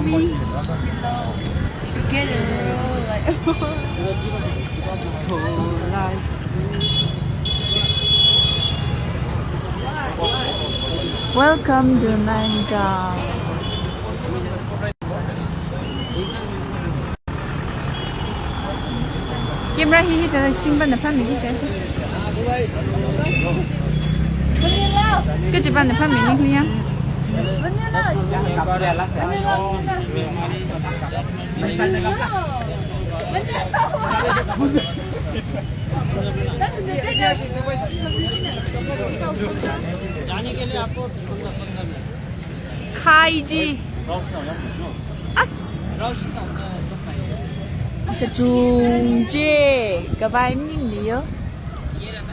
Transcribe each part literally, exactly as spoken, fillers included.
Together, like, whole life. Welcome to Nainital. Camera hi hithāda singpamda phāmi hi chai. Kachi pamda phāmi ni khuya. Khai chi. As. Kachung chi. Kavai maningli yo.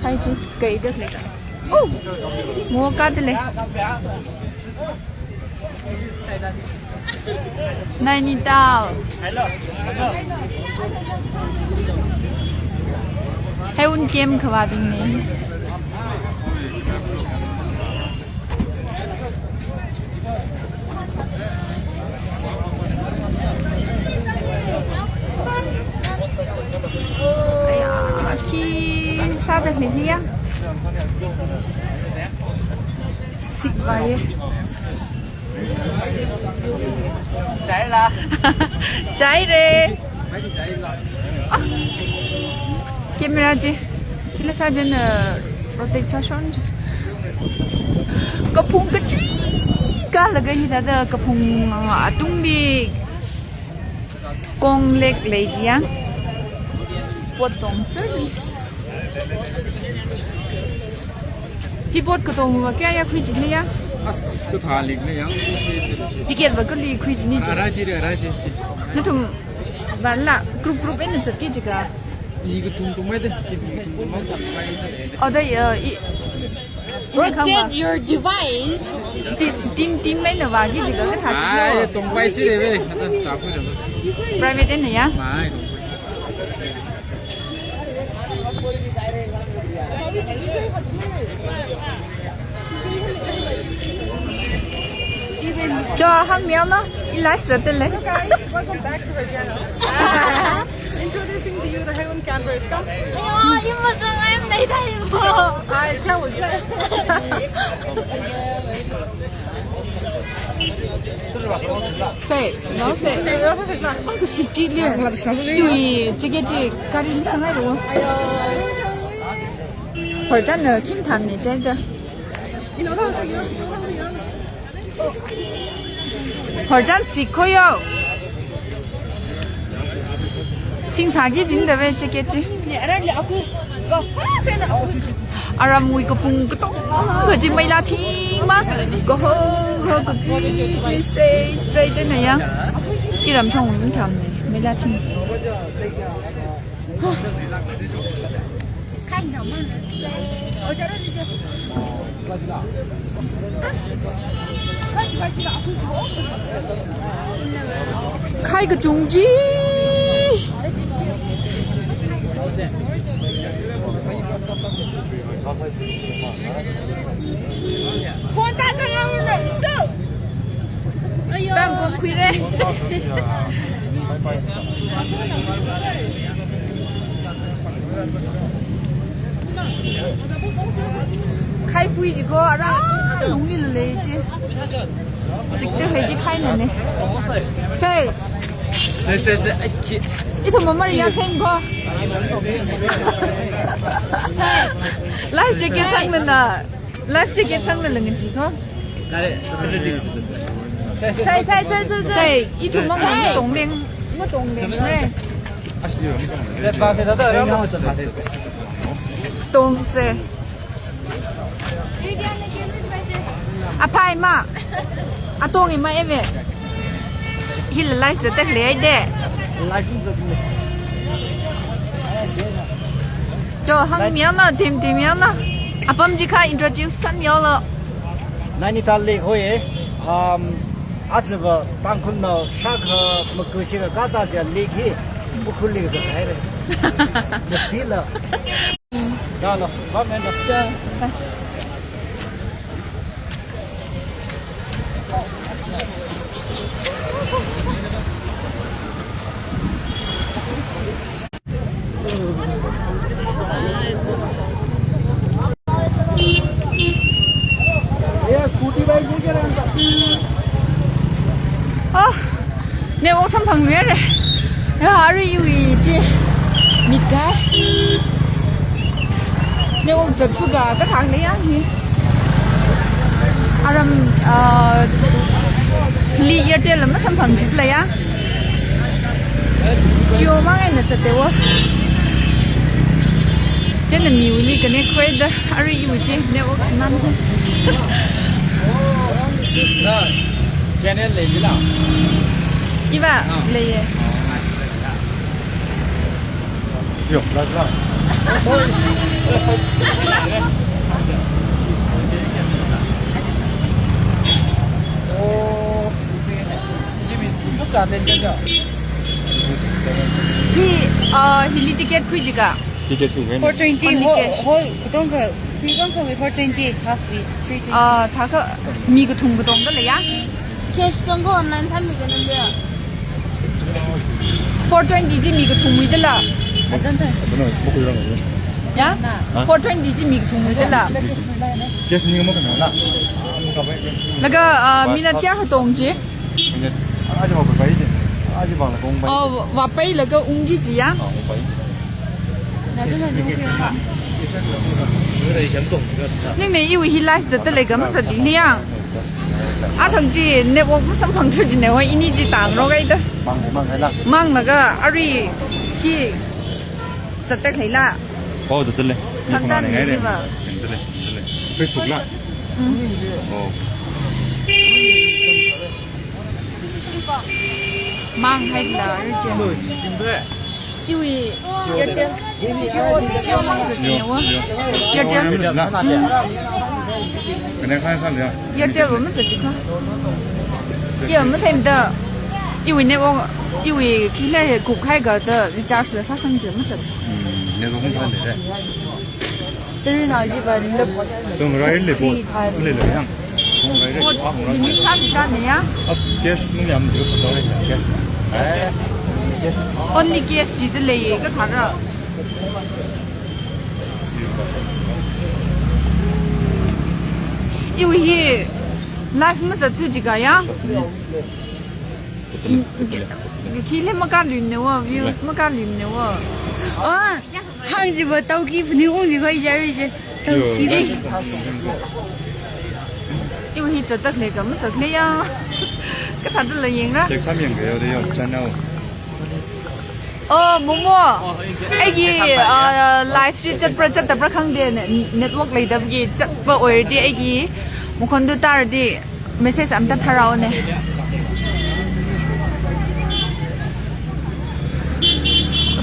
Khai chi. Kaida khalei. Oh. Ngo kada lei. Nainital. Heiwun camp khavābing ni. Aya, khi sāda ni hiya. Sikvai. Chai la. Chai re. Ah. Camera chi. Hila sāchina, uh, rotate sāshon chi. Kaphung kachui kalaga hithāda kaphung, uh, atungli konglek lei chi ya. Pot tongser. Hi pot katongva kayākha khuichili ya? As, kathā likna ya. Ticket va kali khuichili chi. Arai chi, arai chi, chi. Nathum vanla group group eina zatki jiakha. I kathum thum maida, chi kathum thum maida. Oda, uh, i, ina khangva. Rotate your device. Team, team, team eina vāki jiakha kathā chi. Ai, tongpai si re ve. Private eina ya? Ai, tongpai. Cho, hāngmilu, i live zatdalei. So guys, welcome back to our channel. Introducing to you the Heiwun campers. Come. Ayo, you must have, I am Nainital. Hi, क्या बोल रहे हैं? Sei, no sei. Ang kasik chi liu. Yui, chi ke chi, karili sāngai ro. Horchan na khim tham ni chai da. Horchan sik kho yo. Sing sāki jingda ve chi ke chi. Aramwui kaphung katongkha chi meila thingma. Kaho ho kachi chi straight straight eina ya. Iram shong tham ni meila thing. Khai kachung chi. Phone ta ta ya so. Ayo. Bang ko khuire. Khai pui chi ko ara lungli lei chi. Zikte hei chi khai na ne. Sei. Sei, sei, sei, ai, chi. Ithum mamari ya theng ko. Life jacket sangla na. Life jacket sangla lang chi ko. Dale. Sei, sei, sei, sei, sei. Ithum mang mang tong leng, mang tong leng re. Tong se. Aphai ma. Atong ima eve. Hila live zatak lei de. Live zatak lei. Cho hāngmilu, team team milu. Apam chi kha introduce sāmilu. Nainital Lake hoye. Um, aja va Tangkhulnao shākha makushi ka kata ja lake hi. Ukhrul lake zathai re. Masila. Chalo, bye, man. Cha, bye. Network samphangmira. Ya, arui iwui chi. Mitkai. Network zatpuka kathāng leiya hi. Aram, uh, li Airtel la masamphang jit leiya. Jio mang eina zattewa. Chieina miwuili connect khuida, arui iwui chi network shimān. Channel lei jila. Iva, ah, leiye. Yo, la, la. Oh. Hi, uh, hili ticket khui jika? Ticket khui. Four twenty. Only whole, cash. Whole, katongkha, katongkha four twenty, half fee, three twenty. Uh, thākha mi kathum katongda leiya? Cash tongkha online thāmi kha nale? Four twenty chi mi kathumwui dala. Ajanta. Ya? Huh? Four twenty chi mi kathumwui dala. Cash ni mo kana na. Laga, uh, minute kayākha tong chi? Minute. Aja vāpai chi. Aja vāla kong pai. Oh, vāpailaga ungki jiya? Ah, ungpai. Ningne iwui hi live zatda lei kha mazatli niya. Athang chi network masamphangthu jine wa ini chi tāngarok haida. Mang, mang haila. Manglaga arui hi zatda leila. Oh, zatda lei. Ni khangta phunga ni ngaire. Ni ba. Zatda lei, zatda lei. Facebook la. Mm. Oh. Mang haila, arui chi. Iwui Airtel. Jio, Jio mang zatne wa. Jio. Airtel. Jio. Mm. Kane sai sai ya. Airtel wa mazat jikha. Iya, matheimada. Iwui network, iwui khi lei khukhai kha da recharge la sāsang chi mazat. Hmm, network mazat lei. Teri na ji ba lap. Tung rai le bo. Free time. Le le yang. Tung rai le. Oh, ah, tung rai. Minute sāki sāne ya? As cash ni yam de ko rai cash. Eh. Only cash jida lei kathāra. Iwui hi live mazatsu jika ya? Zatda lei, zatda lei. Khi lei makāluimane wa, views makāluimane wa. Oh, hāng jiva tauki phaning ung jiva ijari je. Tauki. Yo. Iwui hi zatda lei kha mazat lei ya? Kathāda la yangra? Check sāmiyang kha yo de yo, channel. Oh, Momo. Aigi, uh, live chi zatpra zatdapra khangde ne, network leidabgi zatpa oiradi aigi makhon du tāradi message amda tharāone.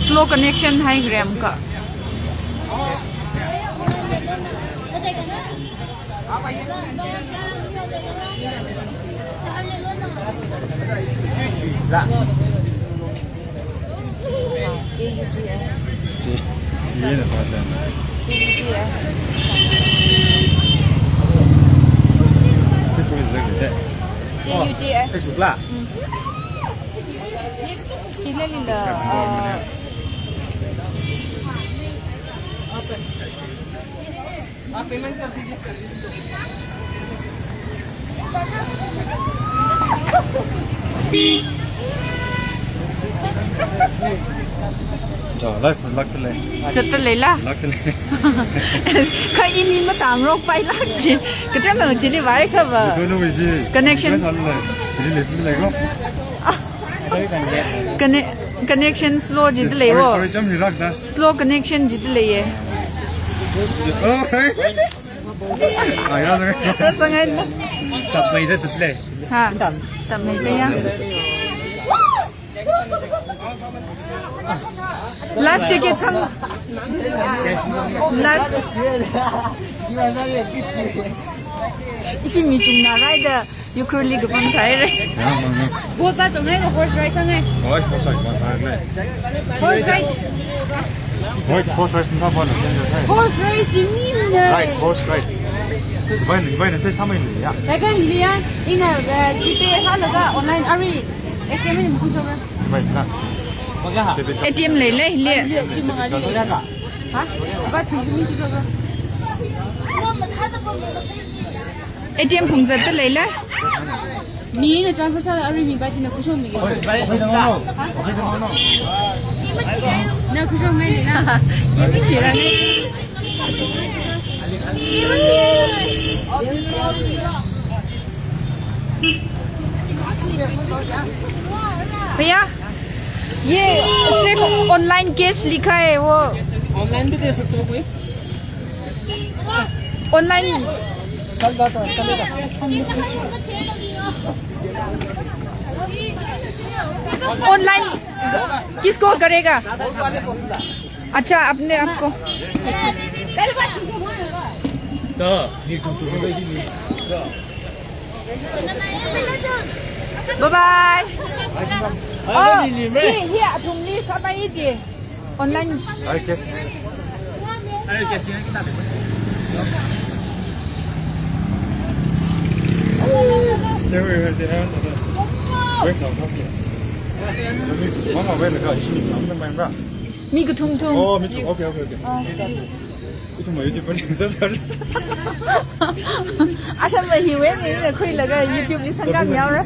Slow connection hai gram ka. J U G F. J, C na pa da. J U G F. Facebook is like that. J U G F. Facebook la? Mm. Ila lila, ah, Chao, live zatda lei. Zatda leila? Zatda lei. Kha ini matāngarokpai lāk chi. Kathāna chili vai kha va. Connection. Chili lei, chili lei ko. Conne-, connection slow jida lei wo. Sorry, sorry, cham ni rak da. Slow connection jida leiye. Oh, hey. Ah, ya, sorry. Zatsangai na. Tapmeida zatle. Ha. Tapmeida ya. Life jacket sang. Life. Ishi meeting na ride. Ukhrulli kapam thaire. Ya, mang, mang. Boat pa tongngai ko horse ride sangai. Hoi, horse ride, horse ride le. Horse ride. Hoi, horse ride sing pa na, sing pa na. Horse ride sing ni na. Ride, horse ride. Bai ni, bai ni, sai samai ni ya. Laga hili ya, ina, eh, GPay sālaga online ari A T M ni mukun soga. Bai na. A T M lei lei, lei. Lei, chi manga lei. Ha? Ba chi ni soga. A T M phungzatda leila? ꯃꯤꯅ transfer ꯁꯥꯔ ꯑꯔꯨ ꯃꯤ ꯄꯥꯏꯁꯤꯅ ꯈꯨꯁꯣꯝ ꯃꯤꯒꯤ꯫ ꯅ ꯈꯨꯁꯣꯝ ꯃꯩꯅꯤꯅ꯫ ꯌꯦꯡꯃꯤꯟꯅꯔꯅꯤ꯫ भैया, ये सिर्फ online cash लिखा है, वो online भी दे सकते हो कोई? Online। Online किसको करेगा? अच्छा, अपने आप को। Bye bye. Oh, जी, ये तुम नहीं सब आइए जी। Online। अरे, कैसे? अरे, कैसे? ꯃꯤ ꯀꯊꯨꯝ ꯊꯨꯝ꯫ Oh, ꯃꯤ ꯊꯨꯝ꯫ Okay, okay, okay. ꯏꯊꯨꯝ ꯑꯣꯏꯔꯗꯤ ꯄꯅꯤ, sorry꯫ ꯑꯁꯝꯕ ꯍꯤꯋꯦꯅꯦ, ꯑꯩꯅ ꯈꯨꯏꯂꯒ YouTube ꯂꯤ ꯁꯪꯒꯥꯝ ꯌꯥꯎꯔ꯫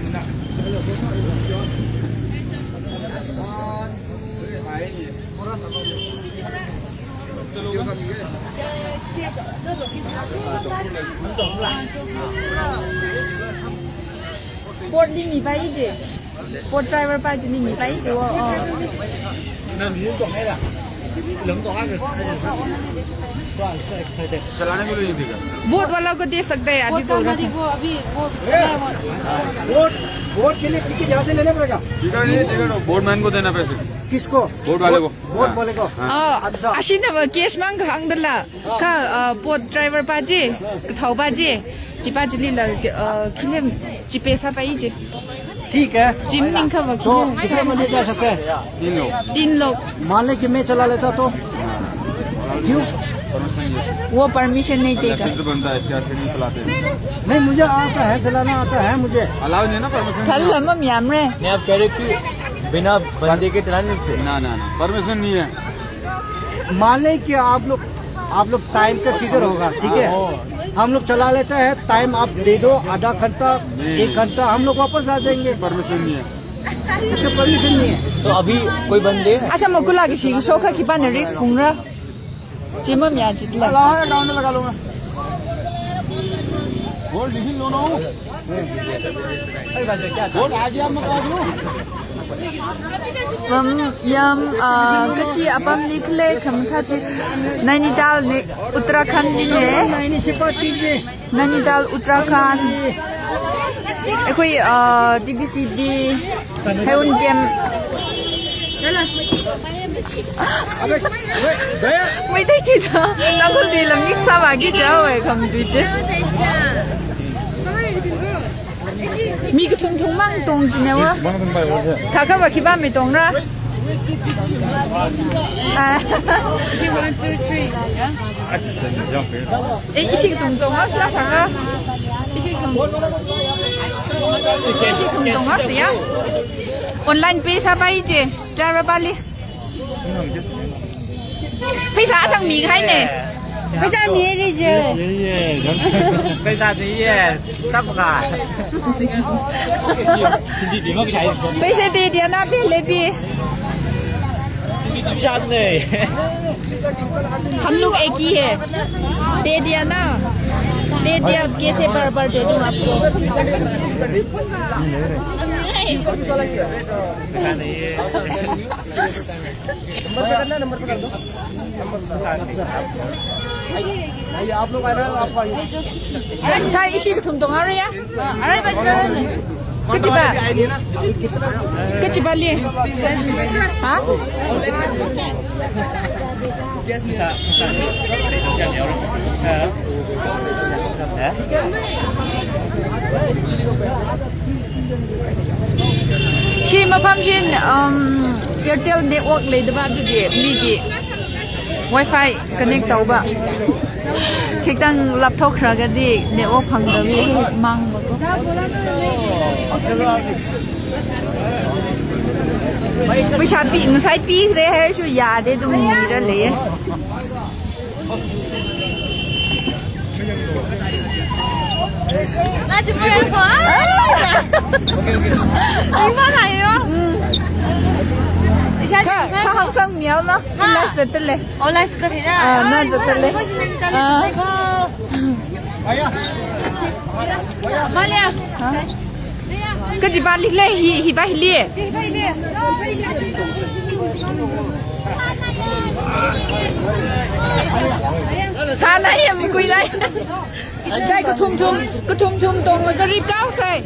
Boat li mi pai je. Boat driver pa ji mi mi pai je wo, oh. चलाने के लिए नहीं देगा। Boat वाला को दे सकते हैं, अभी बोट बोल रहा वाला था। को अभी वो बोट, बोट के लिए टिकट यहाँ से लेना पड़ेगा। टिकट नहीं, टिकट वो बोटमैन को देना पैसे। किसको? बोट वाले को। बोट हाँ। वाले को। हाँ। Oh, अच्छा। Ashina ma cash mang hang dala. Kha, uh, boat driver pa ji, kathao pa ji, chi pa chili la, uh, khilem chi pesa pai ji। ठीक है। Chi maningakha va तो khilem कितने बंदे जा सकते हैं? तीन लोग। तीन लोग। मान ले कि मैं चला लेता तो? क्यों? वो permission नहीं देगा। लाइसेंस बनता है, इसके ऐसे नहीं चलाते। नहीं, मुझे आता है, चलाना आता है मुझे। अलाउ नहीं है ना, परमिशन नहीं है। Khalama miyamre। नहीं, आप कह रहे कि बिना बंदे के चलाने नहीं देते? ना, ना, ना, परमिशन नहीं है। मान लें कि आप लोग, आप लोग टाइम का फिगर होगा, ठीक है? हाँ। हम लोग चला लेते हैं, टाइम आप दे दो, आधा घंटा, नहीं। एक घंटा, हम लोग वापस आ जाएंगे। परमिशन नहीं है। इसका परमिशन नहीं है। तो अभी कोई बंदे हैं? Acha, makula ki shi shoka ki pa ne risk pungra. Chima mya chitla. लगा है, ग्राउंड में लगा लूंगा। बोल, लिख लो ना। बोल, आ गया, मैं आ गया। Pam yam, ah, kachi apam li khalei khamathā chi Nainital ne, Uttarakhand li ne. Nainital, Uttarakhand. Eikhoi, ah, T B C D, Heiun Camp. Meitei tui da, Tangkhul tui lam mix sāvāki chao e, kham tui chi. Mi kathum thum mang tong chine wa. Thākha va khipā mi tongra. Ah. One, two, three. Eh, ishi kathum tong haosa thākha. Ishi kathum. Ishi kathum tong haosa ya. Online pay sāpai je. Driver pali. Pheisā athang mi khai ne. Pheisā mi ri je. पैसा चाहिए, सबका। Paisa de diya na, pehle pi. हम लोग एक ही है। दे दिया ना, दे दिया, कैसे बार बार दे दूँ आपको? नंबर पे करना है, नंबर पे कर दो। नंबर पे। अच्छा। आइए, आप लोग आ रहे हो, आपको आइए। Thā ishi kathum tong haora ya? Arai ba jira ne. Kachi ba? Kachi ba li? Ha? Shi mafam shin, um, Airtel network leidaba, aduchi miki Wi-Fi connect tauba. Khitang laptop kharā kadi network phangda wi he mang ba ko. Paisa pi, ngasai pikhala haisu yade dum mira lei. 나 지금 거. 아, 이만 아니요? 음. 이제 자, 다 항상 미안나? 아. Live zatdalei. 어, live zatdalei. 아, 나 zatdalei. 아. 이거. 말이야. 어? Kaji pā likle, hi, hi pā hili. Sāna yam kuilei. Sai kathum thum, kathum thum tonglaga ripkao sai.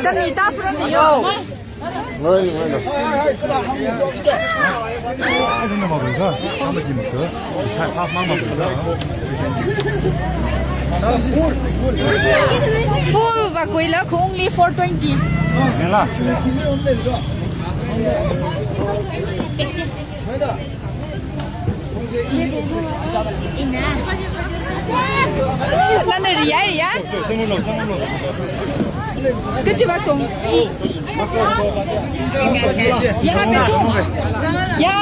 Tami ta front yo. Full va kuila, only four twenty. Nana riya, riya. Kachi va tong. Ya, ya.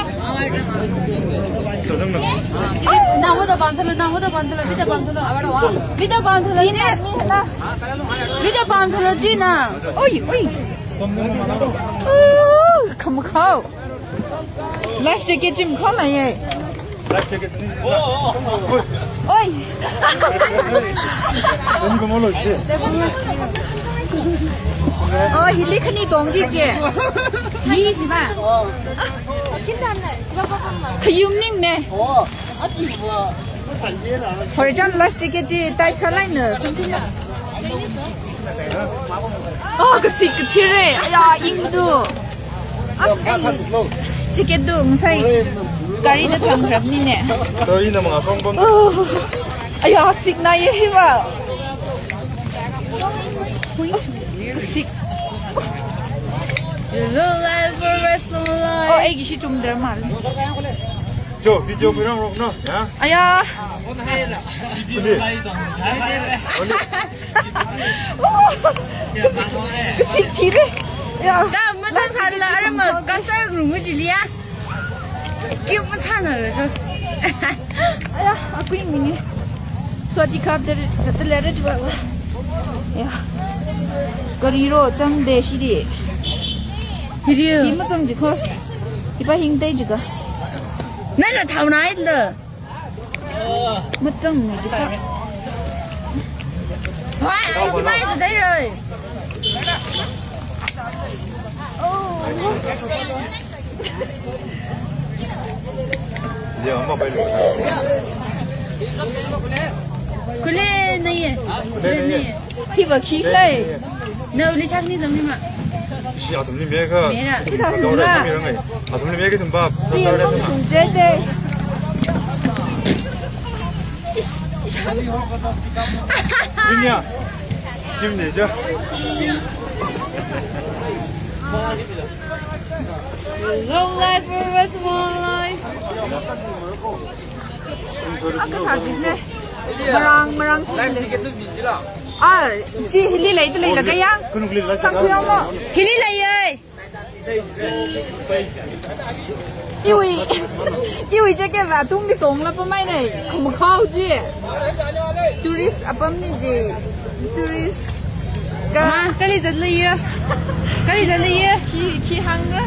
Na hoda bantalo, na hoda bantalo, vida bantalo. Vida bantalo, ji. Vida bantalo, ji na. Oi, oi. Ooh, khamakhao. Life jacket jim khona ye. Life jacket ni. Oi. Oi. Oi, kamalo je. Oh, hili khani tongki je. Hi, hi ba. Khayum ning ne. Horijang life jacket ji tai chalaina, something na. Oh, kasik kathire. Aya, ingdu. As, ai. Jacket du, ngasai. Gari da thang rap ni ne. Sorry, na mga kong bom. Oh. Aya, sikna ye hi ba. Hui, kasik. You look like the rest of my life. Oh, aiki shi tum der mal. Jo, video ko rang rok na, ya? Aya. Video lai tong. Kasik thire. Ya. Da, mata thala arama kasar rumu jiliya. Kyu masana re. Aya, akui nini. Swadika der, zatdalei re jwa. Ya. Gari ro chang de shiri. Hiri. Hi machang jiko. Hi pa hing dei jiko. Nana thauna inda. Machang ni jiko. Wah, ai, shi mai zatdalei. Oh. Khule naiye. Khule naiye. Hi va khi lai. Na uli chak ni zam ni ma. Shi athumli meka. Mera. Hi ta hung la. Athumli meka thum ba. Hi hung sung je de. Inya. Jim ne ja. Long life for us, more life. Aka thajik ne. Marang, marang thile. Ah, ji hili leidalei la kaya. Samphang mo. Hili leiye. Iwui, iwui jacket va tungli tongla pamai ne, khamakhao ji. Tourist apam ni ji. Tourist ka. Ma, kali zatleiya. Kali zatleiya. Khi, khi hāngra.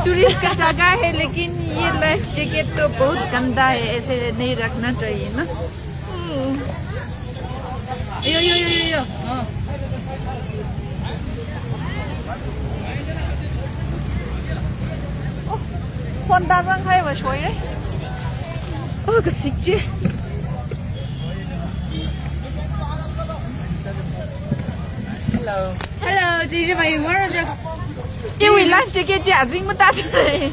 Tourist ka jaga hai, lekin ye life jacket to bahut ganda hai, aise nahi rakhna chahiye na. Hmm. Yo, yo, yo, yo, yo. Oh. Oh, phone darang hai va shoire. Oh, kasik je. Hello. Hello, did you buy one of the Iwui life jacket je azing mata tare.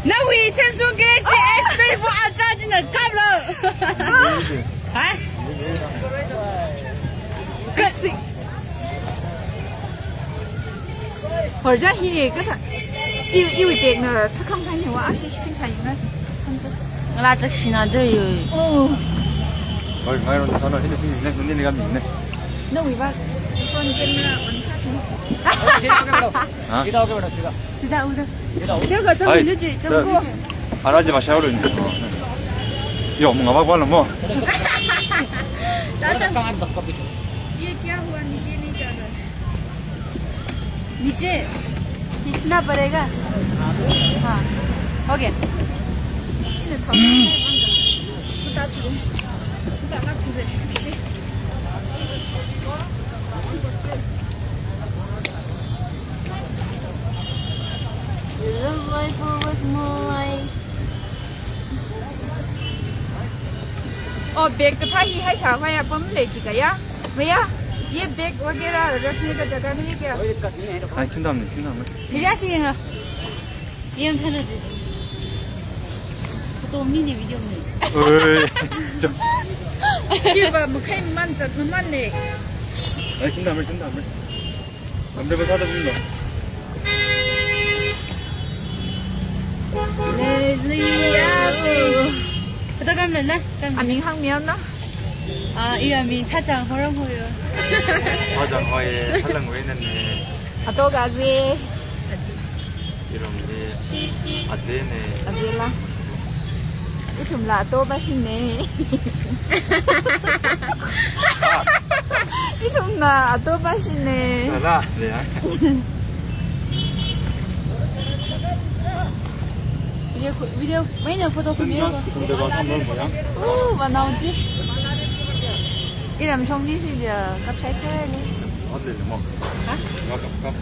Nawui Samsung Galaxy S twenty-four Ultra jina kaplo. Ha? Kasi. Horja hi kata. I, iwui bag na sakham khai ne wa asi sing sai na. Kamsa. Ngala chak shina der yo. Oh. Hoi, ngai ron sana hini sing ne, nini ni kami ne. Nawui va phone camera on sa. हाँ? सीधा उधर। देखो, तुम हाय, मिलो जी, तुमको। अरे, आज भाषा वालों ने। यो, मुंगा बाग वालों मो। दादा, ये क्या हुआ? नीचे नहीं जा रहा है। नीचे खींचना पड़ेगा। हाँ, हो गया। Oh, bag kathā hi hai sā, hai apam lei chi kaya. भैया, ये bag वगैरह रखने का जगह नहीं है क्या? हाँ, चिंता मत, चिंता मत। भैया, सी यंग। ये हम थाना दे। फोटो नहीं, नहीं, video में। ओए, चुप। ये बा, मुखै मन सत मन ने। अरे, चिंता मत, चिंता मत। Amde basa da bunda. Leslie Abu. Kata kam lena, kam. Aming hāngmilu na? Ah, iya, aming Thachang Horam Hoyo. Thachang Hoye, Thalang Wena ne. Ato kaze. Iramli Ajene. Ajela. Ithumla ato pāshine. Ithumla ato pāshine. Lala, leya. Video, video, maina photo khami. Oh, banao ji. Iram shongni si ja, kap sai sai le.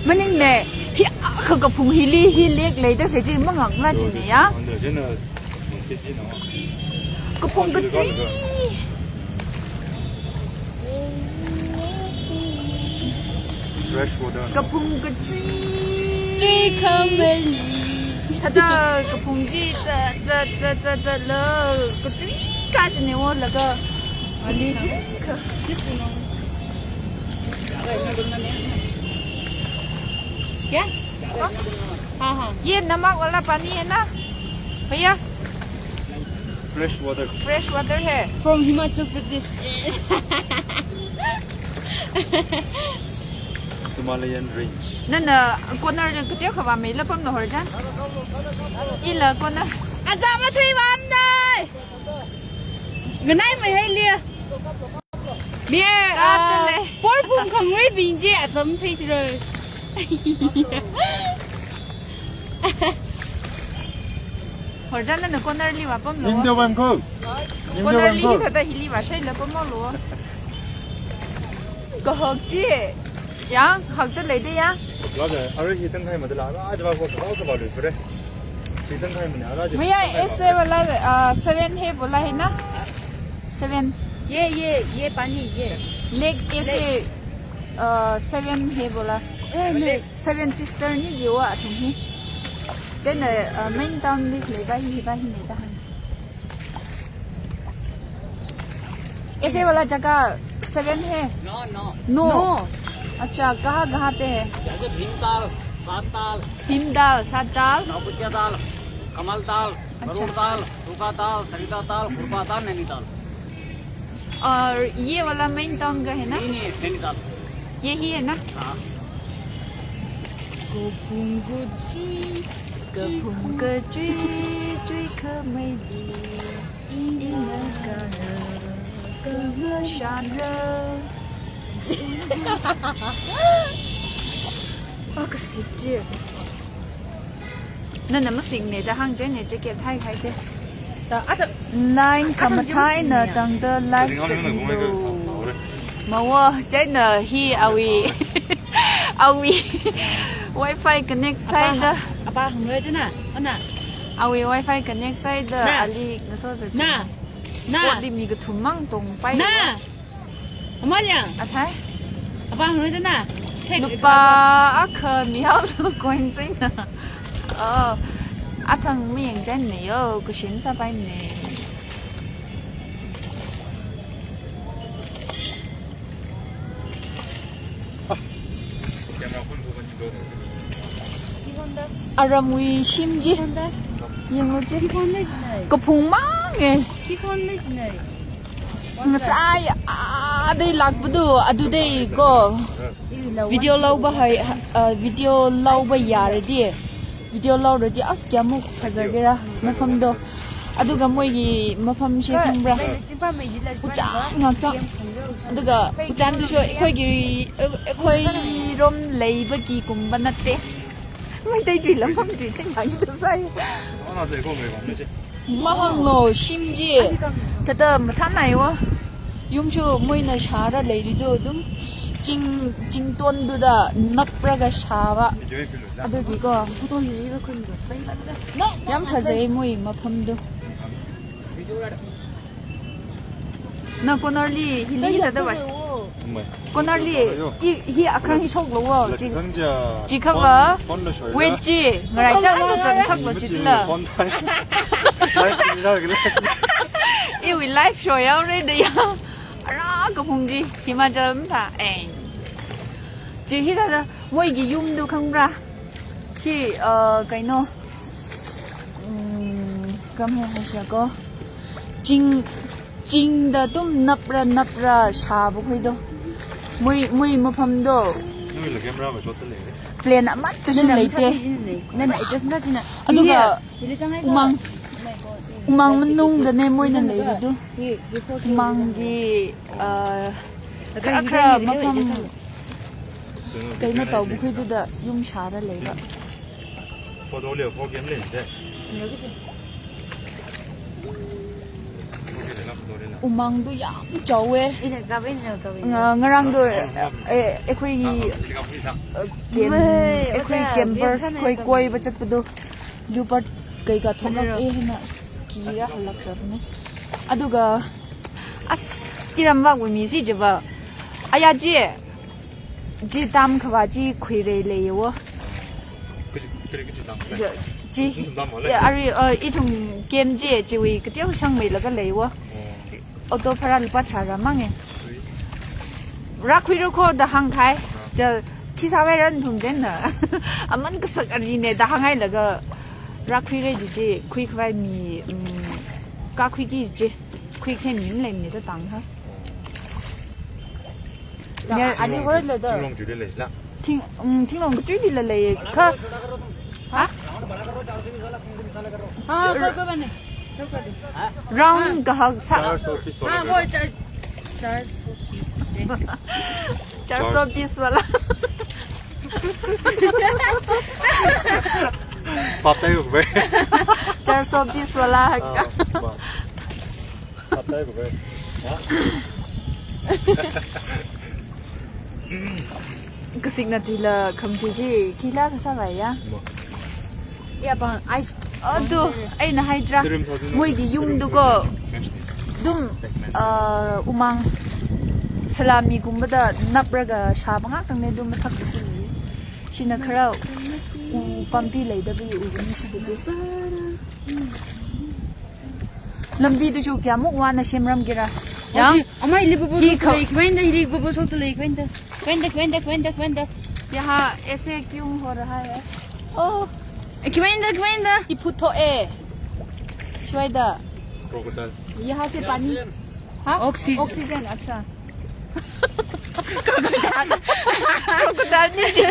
Maning ne, hi, ah, ka, kaphung hili, hi lake leida khaji mangak la jine ya. Kaphung kachi. Fresh water. Kaphung kachi. Chui khamali. Thāda kaphung chi za, za, za, za, za la, kachi ka jine wo laga. Ani. This one. क्या? हाँ, हाँ। ये नमक वाला पानी है ना? भैया? Fresh water. Fresh water है। From Himachal Pradesh. Himalayan range. Nana corner kateokha vāmeila pamna Horjan. Ila corner. Aja mathei vāmdai. Nganai mai hai lia. Mie, ah, por phung khangareibing chi acham thei chiro. Horjan nana corner li vāpamlo. Ning de vāmko. Ning de vāmko. Corner li hi thāda hili vāshaila pamlo. Kahak chi. Yang, hakta leide ya. Lada, arui hi tangkhai madala, arui ajaba ko, ko, ko balu pure. Hi tangkhai mana, arui ajaba. भैया, ऐसे वाला, आ, सेवन है बोला है ना? सेवन। ये, ये, ये पानी, ये। Lake ऐसे, लेक। आ, सेवन है बोला। ए, नहीं। Seven sister ni jiwa athum hi. Chieina, आ, main town li leiba hi, hiba hi leida hāng. ऐसे वाला जगह सेवन है? No, no। No। No। अच्छा, कहाँ, कहाँ पे है? जैसे भीमताल, सातताल। भीमताल, सातताल। नौकुचियाताल, कमलताल, अच्छा। गरुड़ताल, सूखाताल, सरिताताल, खुरपाताल, नैनीताल। और ये वाला main town का है ना? नहीं, नहीं, नैनीताल। यही है ना? हाँ। Kaphung kachui, kaphung kachui, chui khamei di. Ina kara, kama shanra. Ah, kasik chi. Nana masik ne da hāng chieina jacket thai khai te. Da, ata. Line khamathāna tangda live zatmilu. Mawa, chieina hi awui, awui Wi-Fi connect sāhaida. Apa hāngrei dana, ana. Awui Wi-Fi connect sāhaida, na. Ali ngaso zat. Na. Na. Ot li mi kathum mang tongpai. Na. Amalia. Athai. Apa hāngrei dana. Thek. Lupā akha mihao coin singna. Oh, athang miyang chieina yo, kushin sāpaimana. Aramwui shim chi. Yanglu chi. Kaphung mang e. Ngasai, ah, dei lakpadu, adu dei ko. Video louba hai, uh, video louba yaradi. Video louradi as kayāmuk fazagera mafamdo. Aduga moigi mafamshi khangabra. Uchan ngakta. Aduga uchandu sho, ekhoigi, ekhoirom leibagi kumba natte. Meitei tui lamfam tui tengda sai. Mahānglo, shim chi. Thāda mathānaiwa. Yumshu moina shāra leirido dum. Ching, chingtonduda napraga shāva. Adugiko. Yam fazai moi mafamdu. Na corner li, hili hithāda va. Corner li, hi, hi akhrang hi shoklo wo. Chi, chi khava, wait chi, ngarai chang zang saklo chila. Iwui live show yaore da ya. Ara kaphung chi, Himachal mtha, eh. Chi hithāda, moigi yumdu khangabra. Chi, uh, kaino, mm, kam hai haishako. Ching, chingda tum napra, napra shāba khuido. Moi, moi mafamdo. Nuila camera machotda leire. Plan amatsu leite. Nana adjust na tina. Aduga umang, umang manungdane moina leirido. Umanggi, uh, khara, khara mafam kaina tauba khuiduda yum shāra leiva. Photo le, photo game le, je. Umangdu yam chaowe. Nga, ngarangdu, eh, ekhoigi, eh, camp, ekhoigi campers khoi koiba chatpado. Leopard kaikha thonglak e hina kira halakrabne. Aduga, as, iramvawui mi si java. Aya je. Chi tam khava chi khuirei leiwo. Kachi, kachi, kachi tam le? Ya, chi. Chi tam le? Ya, ari, uh, ithum camp chi, chiwui kateo shangmeilaga leiwo. Oh. Auto bhara lupā tharā mange. Sui. Rākhuira kho da hāngkahai. Ah. Cha, khi sāvai ran thum jen na. Aman kasak ari ne da hānghailaga. Rākhuira chi chi, khuikhavai mi, um, kakhuiki chi. Khuikhami maleimane da tang ha. Nya, ani hoi le da. Thinglong chili lei la. Thing, um, thinglong chili lei la lei. Kha. Ha? Ha, go, go, bane. Round kahak sa. चार सौ बीस वाला. Ha, go, चार, चार सौ बीस de. चार सौ बीस वाला. Patai ko bhai. चार सौ बीस वाला है. Ah, ba. Patai ko bhai. Ha? Kasikna tuila khamthui chi, khila kasāvai ya? Ma. Ya bang, ai, adu, eina haidra. Moigi yumdu ko. Dum, uh, umang. Salami gumbada napraga shāba ngaktangne dum mathak sili. Shina khara u pampi leida bi u ni shida bi. Lambi tu shu kayāmuk wana semramgera. Yang, amai hili bubble shot lei, khwenda hili bubble shot lei, khwenda. Khwenda, khwenda, khwenda, khwenda. यहाँ ऐसे क्यों हो रहा है? Oh. Khwenda, khwenda. ये फुट तो ए. Shwaida. Crocodile. यहाँ से पानी. हाँ? Oxygen. Oxygen, अच्छा. Crocodile. Crocodile ni chi.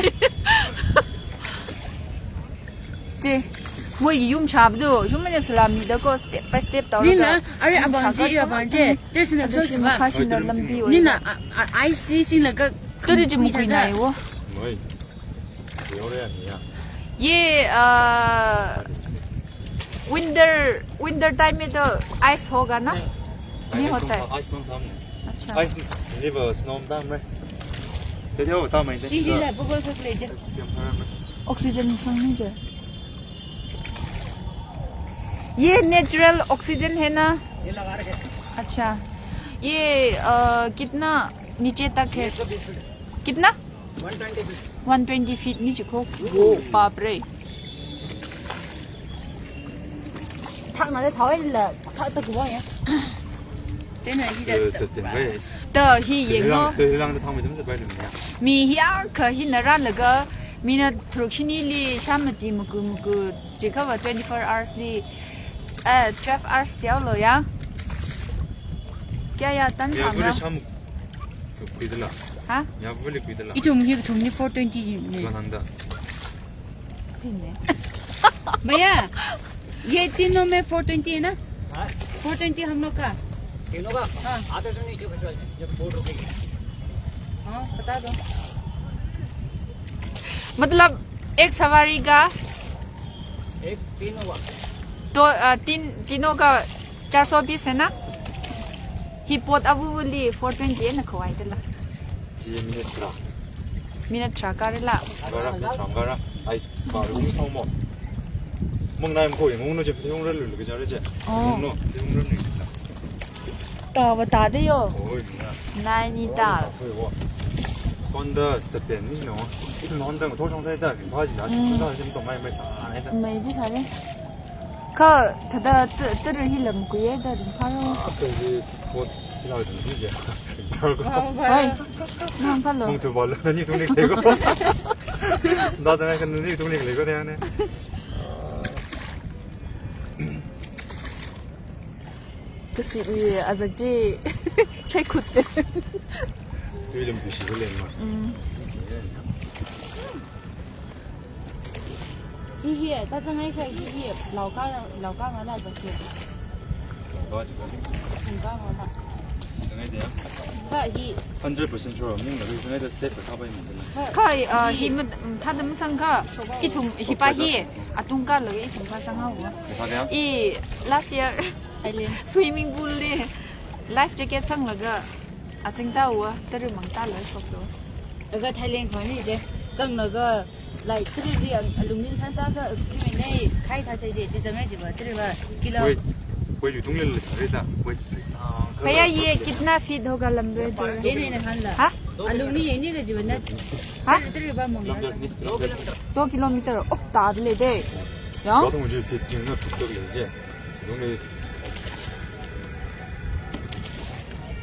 Chi, moigi yum shābadu, shumane salami da ko step by step tau. Nina, are abang chi, abang chi. There's an absorption. Nina, I C C laga. Turi chi mukhuinai wo. Moi. Ye, uh, winter, winter time mein to ice hoga na? Nahi hota hai. Ice nahi samne. Acha. Ice nahi ba snow dam re. Te te ho tam mai te. Ji, ji la, bubble shot le je. Oxygen thang ni je. ये natural oxygen है ना? ये लगा रखे। अच्छा, ये, अ, कितना नीचे तक है? कितना? One twenty feet. One twenty feet ni chiko. Wo, बाप रे. Thakna le thawai la, thak ta kuwa ya. Tena hi da. Eh, tsa ten bai. Da hi yeng no. Te lang, te lang da thang mai dum sa bai dum ya. Mi hi a kha hina rālaga, mina tharuk shinili shāmati maku maku, chikhava twenty-four hours li, eh, twelve hours jiao lo ya. Kya ya tan ya, tham guri na? Sham ku kuidla. हाँ? यहाँ पे लिख भी दला। Ithum hi ithumli four twenty ne. कौन हंदा? ठीक है। भैया, ये तीनों में four twenty है ना? हाँ? Four twenty हम लोग का। तीनों का? हाँ। आते समय नीचे खिंचवा लीजिए, जब बोट रुकेगी। हाँ, बता दो। मतलब, एक सवारी का एक तीनों का। दो, अ, तीन, तीनों का चार सौ बीस है ना? Hi pot avuvuli four twenty na khavai dala. Chi minute tharā. Minute tharā kārala. Kārā, minute tharā kārā. Ai, kārā ung sāmo. Mung nai mung ko, mung no je, mung rā lulu ke jare je. Oh. Mung no, mung rā lulu. Ta va ta de yo. Oi, na. Nai ni ta. Oi, wo. Honda ta pen ni no. Ito Honda ko thosong sai ta, pa ji na, mm, sa sim to mai mai sa, ai ta. Mai ji sa le. Kha, thāda, ta, ta ri hi lam kuye, ta ri pharo. Ah, ta ri pot, ti lau ri ji je. Pharo ko. Pharo, pharo. Hoi. Nang phalo. Mung tu balo, na ni tu ni le ko. Da zang kan ni tu ni le ko de ne. Kasi i azak ji. Chai khut. Tu lam tu shi ko le ma. Mm. Hi hi, ta zangai kha hi hi, lau ka, lau ka ma la zaki. Lau ka ji ko. Lau ka ma la. Zangai de ya? Kha hi. Hundred percent sure, mung la zangai da set da ka bai mung la. Kha, uh, hi ma, mm, thāda masang kha, ithum, hi pa hi, atung ka lo ithum ka zanga wa. Hi pa ya? I last year, Thailand, swimming pool li life jacket sanglaga, aching ta wa, ta ri mang ta lo shok lo. Aga Thailand khani je, zanglaga, like, three D al-, alumin san ta ka, kimi nei, khai tha thai je, ji zangai ji ba, three ba, kilo. Wait, wait, yu tung le le sa re ta, wait, ah, भैया, ये कितना फीट होगा लंबे जो? ये नहीं, नहीं, हाँ ला। हाँ? Alumni ये नहीं का जीवन ना। हाँ? Three, three ba mong na. दो किलोमीटर, ओ, ताद ले दे। या? तो मुझे फिट जिंग ना फिट तो ले जे।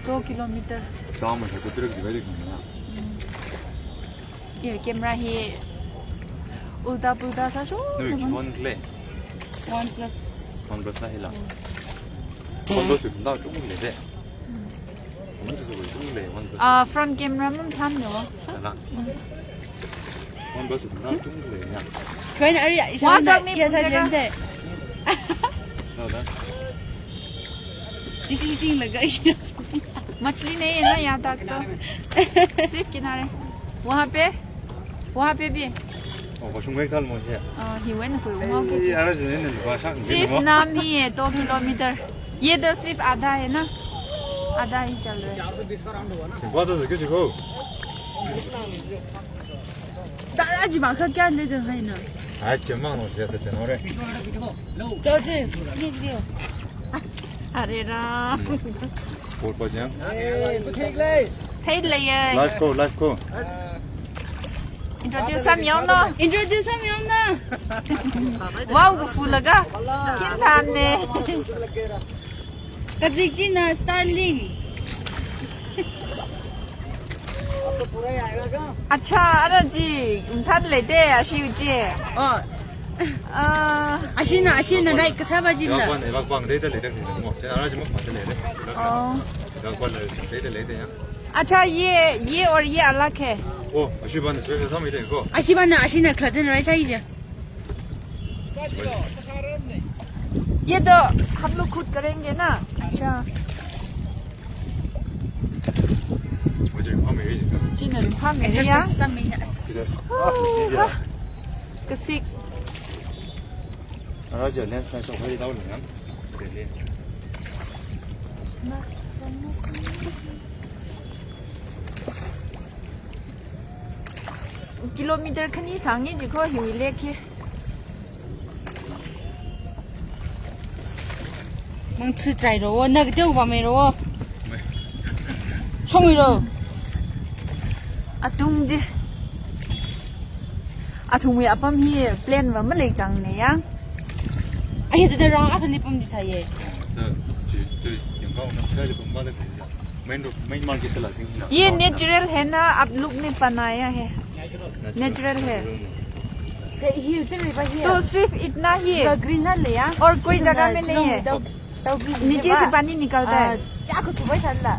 दो किलोमीटर। काम है, तो तेरे की भाई देखना। ये camera ही उल्टा पुल्टा सा शो। नहीं, phone ले। OnePlus। OnePlus ना हिला। OnePlus भी ना चुप ले दे। हम तो सब चुप ले, OnePlus। आ, front camera में हम लो। है ना? OnePlus भी ना चुप ले ना। कोई ना, अरे, वहाँ तक नहीं पहुँचेगा। ना। जिस, इसी लगा। मछली नहीं है ना यहाँ तक तो। सिर्फ किनारे। वहाँ पे, वहाँ पे भी। ओ, बसुंग एक साल मुझे। अ, ही वही ना कोई वहाँ के। ये यार, जो है ना, वहाँ शांत सिर्फ नहीं हुआ। नाम ही है, दो किलोमीटर। ये तो सिर्फ आधा है ना, आधा ही चल रहा है। चार सौ बीस का round हुआ ना। बात तो किसी को। दादाजी, वहाँ का क्या ले रहे हैं ना? आज जमा हो, जैसे तेनोरे। चल जी, ये वीडियो। अरे Ram. Port pa jang? Hey, thei leiya. Live ko, live ko. Introduce sāmihaono. Introduce sāmihaono. Wow, kafu laga. Kinthanne. Kazikchina Starlink. Accha, ara ji, thāda leide, ashi uji. Oh. Ah. Ashina, ashina, nai kasāva jina. Yak bang, yak bang, dei da leida, mo. China ara ji mo, ma da leida. Oh. Yak bang, dei da leida ya. अच्छा, ये, ये और ये अलग है। Oh, ashi bang special sāmi de ko. Ashi bang na, ashina khatin rai sai je. ये तो हम लोग खुद करेंगे ना। अच्छा। मुझे वहाँ में ही जी ना, वहाँ में ही या। Exercise sāmi na. किधर? Ah, इसी जगह। Kasik. Ara ji lens na shok hai dao na. Kilometer khani sāngi ji ko hiwui lake hi. Mang tsu try ro, na ka teo ba mai ro. Shong ro. Atung ji. Athumwui apam hi plan va malei chang ne ya. Ai, da, da, rang athumli pam ji sa ye. Da, ji, da, yang kau na, da, da, pam ba da, main road, main market la sing na. ये natural है ना, आप लोग ने बनाया है? Natural है। ये ही उधर भी है। तो सिर्फ इतना ही है? तो green ना ले या। और कोई जगह में नहीं है? नीचे से पानी निकलता है। क्या को तुम्हें चल रहा?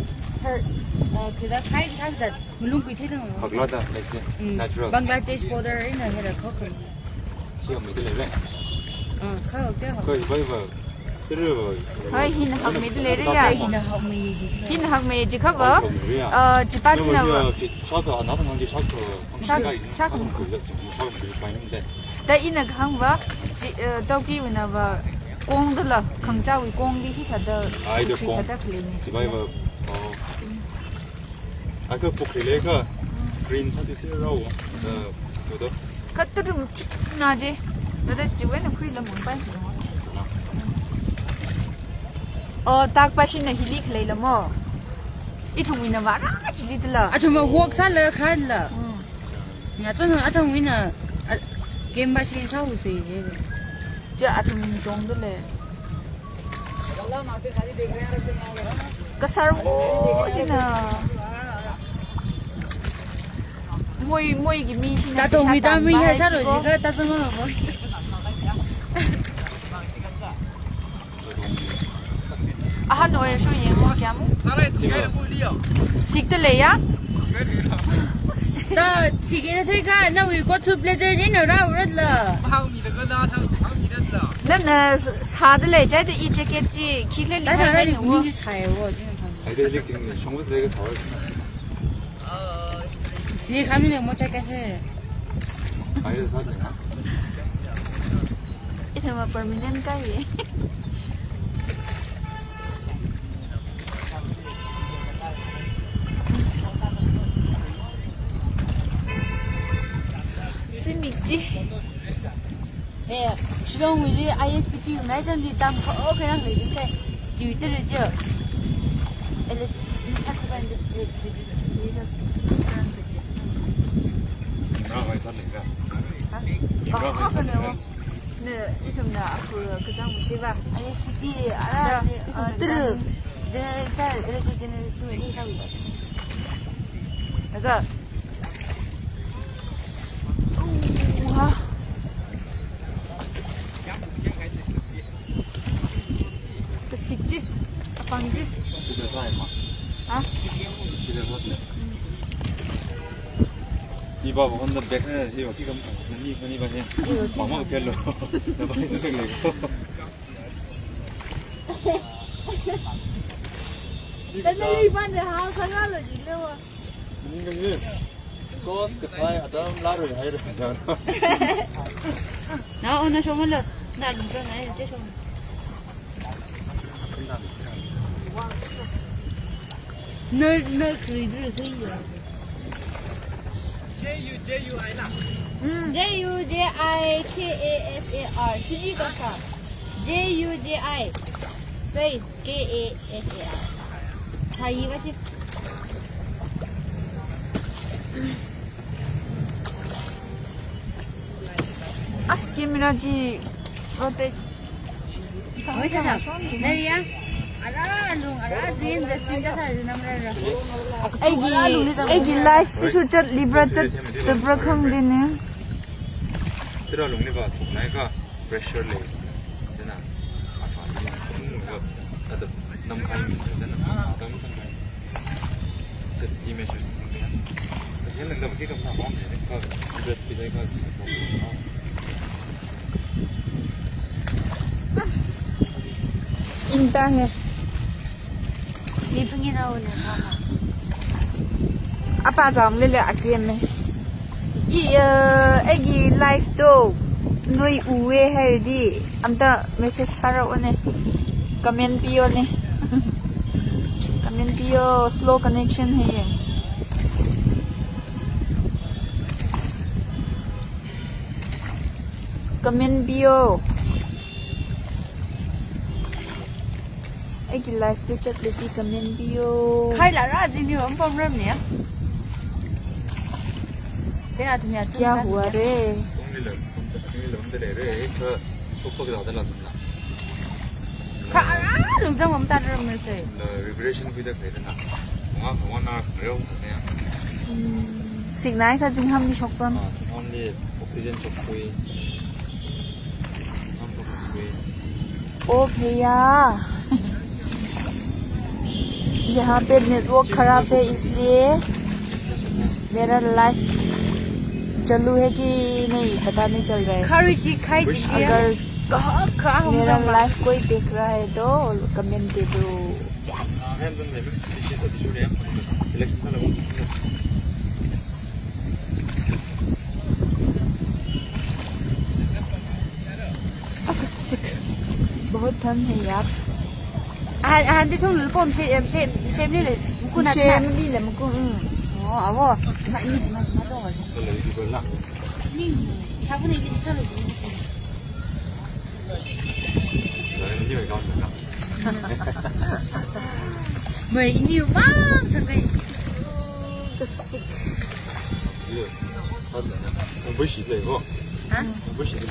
Uh, kida khai khai zat, mulung kui thei zang. Haklada, like, mm, natural. Bangladesh border ina hera khokon. Hiya mi de le. Ah, kha ok de. Koi bai ba. Hoi, hina hakmeida leira ya. Hina hakmei ji. Hina hakmei ji kha ba. Hoi, hoi, ya. Ah, chipa china ba. Shaka, na thang ji shaka. Shaka, shaka. Da ina kahāng ba, chi, eh, tawki wina ba, kongda la, khangachāwui kongli hithāda, ai, da kong. Hithāda khalei ni. Chibai ba, oh. Aka pukhri leikha, green sāthusi rao, eh, to to. Kha tarum thikna je. Nada chiwui eina khuila mangpai. Oh, takpa shina hili khalei la mo. Ithumwui eina vāra chili tala. Athum walk sāla khala. Hmm. Ngachon athumwui eina, a, game ba shi sāusei je. Chi athum tongda le. Kasar wo china. Moi, moigi mi shina. Tatongwui tammi hai sālo jikha tazang lo. Ahan oirashu yeng mo kya mo? Sikta leiya? Da, sik eina theikha, nawui coat suit blazer eina rao ratla. Nana sāda lei, chai da i jacket chi, khi lei li da, da, khai da, ni wo. Ni chi sai wo, jin phang. Ai, da, jik sing ni, shong bus leikha sai. Ye, kami ne mo chai kaise? Ai, sir ne. Ithum ma permanent kai ye. Simi chi. Eh, Shillong wui li I S P T wui exam li tam kho kho yang lei kai. Twitter ji. Ele, ni khat ban de, de, de, de, de, de. Imra hoi sa lei ka? Ha? Imra hoi sa lei ka? Ne, ithumna aku kazang jiva. I S P T ara, ya, eh, ithumna ter. General sa, ele general tu ni sa wi. Laga. Uha. Kasik chi, apāng chi. Sida sai ma. Ha? Sida sai ne. Iba ba Honda bag ne, iba ki kam, ni, ni ba he. Mama ke lo. Na ba se le. Tana iba ne ha sa ga lo ji le wa. Ning kang ye. Kos kasai atam larui hai de. Na ona shomalo. Na lungkang hai je shom. Na, na kri dru sai ya. J U J U I na. Mm, J U J I K A S A R. Chiji kasa. J U J I space K A S A R. Sai ba si. As camera chi rotate. Oi, sa, sa. Nariya. Ara lung, ara zin, da sim, da sa, da namra ra. Aigi, aigi live shishu chat libra chat tabra khangde ne. Tira lung ni ba, thuk nai ka. Pressure lei. Dana, asa ni, kum nungga, ada nam kai mi, dana, adam sang mai. Safety measures sing ya. Yan lang da baki kam sa bom ne, ka, hundred feet ka, sing ko. Inta hai. Mi phungin au ne, ha, ha. Apa jam lele a game e. I, eh, aigi live to noi uwe haidi amta message thara one. Comment piyo ne. Comment piyo, slow connection hai ye. Comment piyo. Aigi live to chat le pi comment piyo. Khai la ra jini wa mpam ram ne ya. Te atum ya tum. Kya hua re? Tung ni la, tung ni la, tung ni la, re, ka, sok sok la, la, la. Kha ara lungzang wam tan ram me se. La, regression kui da kai da na. Nga ka wan na reo ne ya. Hmm. Signal ka zingham ni shok pam. Ah, zingham ni oxygen shok kui. Zingham shok kui. Oh, bhaiya. यहाँ पे नेटवर्क खराब है, इसलिए मेरा लाइव चालू है कि नहीं, पता नहीं चल रहा है। खारी जी खाई जी लिया। अगर कहाँ, कहाँ हम मेरा लोग लाइव कोई देख रहा है तो कमेंट दे दो। Yes। Akasik. बहुत ठंड है यार। Ah, ah, di thong lul pom she, em, she, she mli le, mukun at na. She mli le, mukun, mm. Oh, awo. Ma, ni, ma, ma, dong. Ni, sabun ni, ni, sabun ni. Mai ini mang sampai. Kasik. Iya. Ang bushi le ko. Ha? Ang bushi le.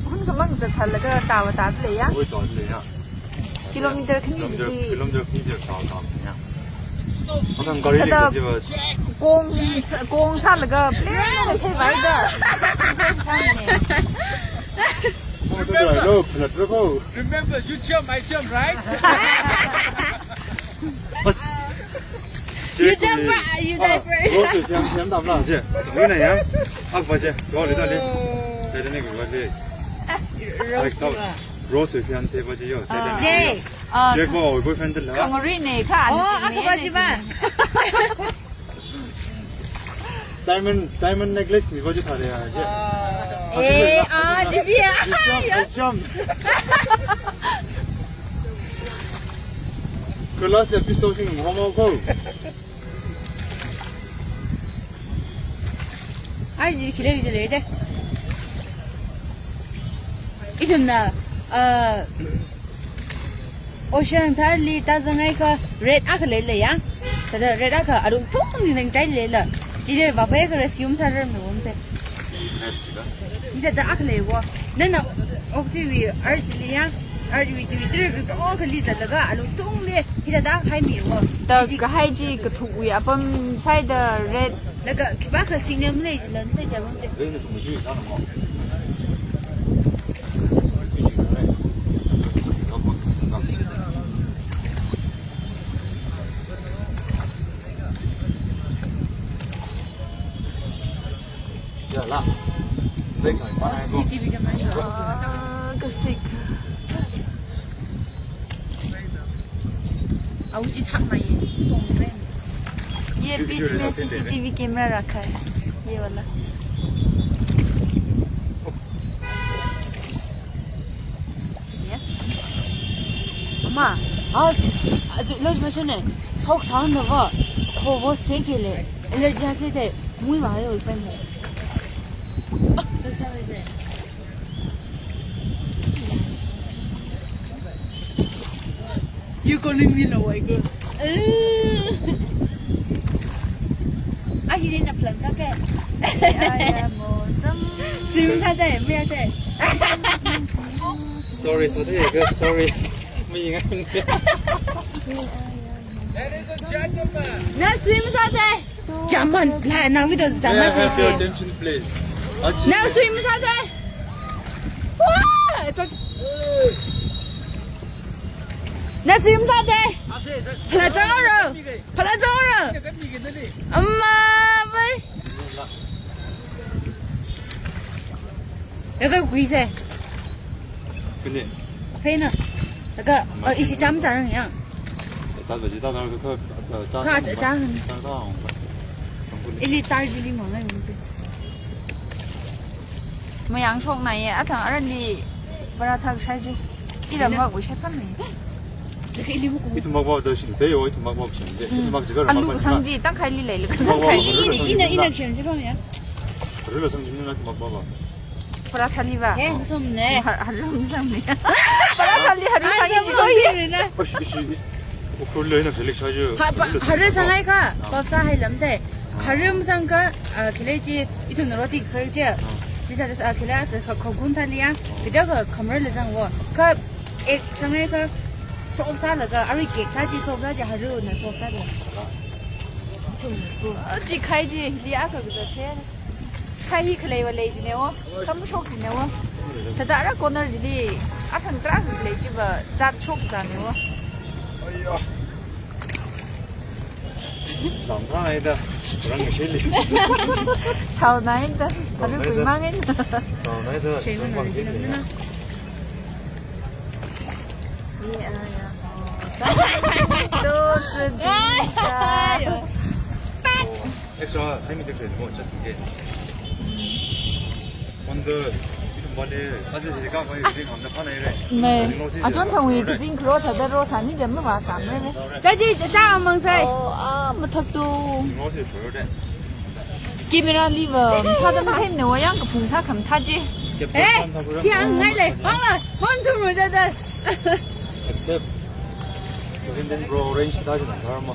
Hun kamang zathalaga tawa tawa le ya. Oi, tawa le ya. Kilometer khani kilometer, ji. Kilometer khani ji tawa tawa le ya. Akan gari le kada ji ba. Kong, kong sālaga plane na thei vai da. Remember, you jump, I jump, right? As. You jump first, you dive first. Rose siam siam dam la je. Wina ya. Ak ba je. Go le da le. Da le ne go le. Rose. Rose siam se ba je yo. Jay. Jay ko boyfriend la. Kangori ne ka. Oh, ak ba je ba. Diamond, diamond necklace ni ko ji thare ya, je. Eh, ah, ji bi ya. Jump, jump. Kelas ya pistol sing ngomong ko. Ai, ji kile ji le de. Ithumna, ah, Ocean thali ta zangai ka red akha lei lei ya. Tada red akha arum thung ni nang chai lei la. Chide va pe ka rescue masārar me won pe. Ida da akha lei wo. Nana ok ji wi ar ji li ya. Ar ji wi ji wi tre ka to ka li zalaga arum thung le. Ida da hai mi wo. Ta ka hai ji ka thuk wi apam sai da red. Laga kiba ka signal lei ji lan te ja won pe. Ya la. Baik, baik. C C T V camera. Ah, kasik. Au ji thak mai. Tong mai. ये बीच में CCTV camera रखा है, ये वाला। Ama, as, aja loj machine, sok sound na va, kho va se ke le, allergy ha se te, mui ma yo pen. You calling me la wai girl? Aji na plan sa ke. Swim sa te, mui ya te. Sorry, sorry, sorry. Mui ngai. Ladies and gentlemen. Na swim sa te. Jaman, la, na video jaman. May I have your attention, please? Achi. Na swim sa te. Wow, it's a. Na swim sa te. Phala chang ro. Phala chang ro. Amma, bai. Yaga gui se. Kuni. Phei na. Laga, ah, ishi cham chang yang. Chā ba ji ta ta ka, ka, ka, chā. Ka, chā. Chā ta. Ili Darjeeling mang ngai mun. Mayang shok na ye, athang aran li bara thak shai ji. Iram mak bu shai pam ni. Ithum mak ba da shin, pei o ithum mak ba shin. Ithum mak ji ka ram mak ba shin. Alu sang ji, tang khai li lai lu. Ithum mak ba. Ina, ina, ina, ina, ina, ina, ina, Haru la sang ji na ithum mak ba ba. Para thali ba. Eh, sum ne. Ha-, haru sum ne. Para thali haru sang ji ko ye. Ashi, ashi. Ukhrul le na khalik cha ju. Ha, pa, haru sangai ka. Ah. Pap sa hai lam te. Ah. Haru sang ka, ah, khile ji, ithum na roti khai ji. Ah. Ji ta, ah, khile ta ka, ka gun thali ya. Khida ka khamar le sang wo. Ka ek sangai ka sop sa laga, ari kek ta ji sop sa ji haru na sop sa le. Ah. Ithum ko. Ah, ji khai ji, li a ka za the. Khai hi khalei va lei jine wo, kam shok jine wo. Thada ara corner jili, athang tarākha khalei jiva, jat shok jane wo. Aiya. Samtha naida, rang shili. Thao naida, aru kui mangin. Thao naida, rang bang shili. Extra, let me take the remote just in case. Wonder, itu bale, aja jadi kau kau yang kau nak mana ini? Mei, ajon thangwui kazing kro thada ro sani jam ma samre ne. Jadi, jadi amang sai. Oh, ah, mathak tu. Camera li va, thada mathai ne, wayang kaphung tha kham tha ji. Eh, kiang ngai le, bang la, mon tu mo jada. Except seventeen Pro orange kita aja nang karma.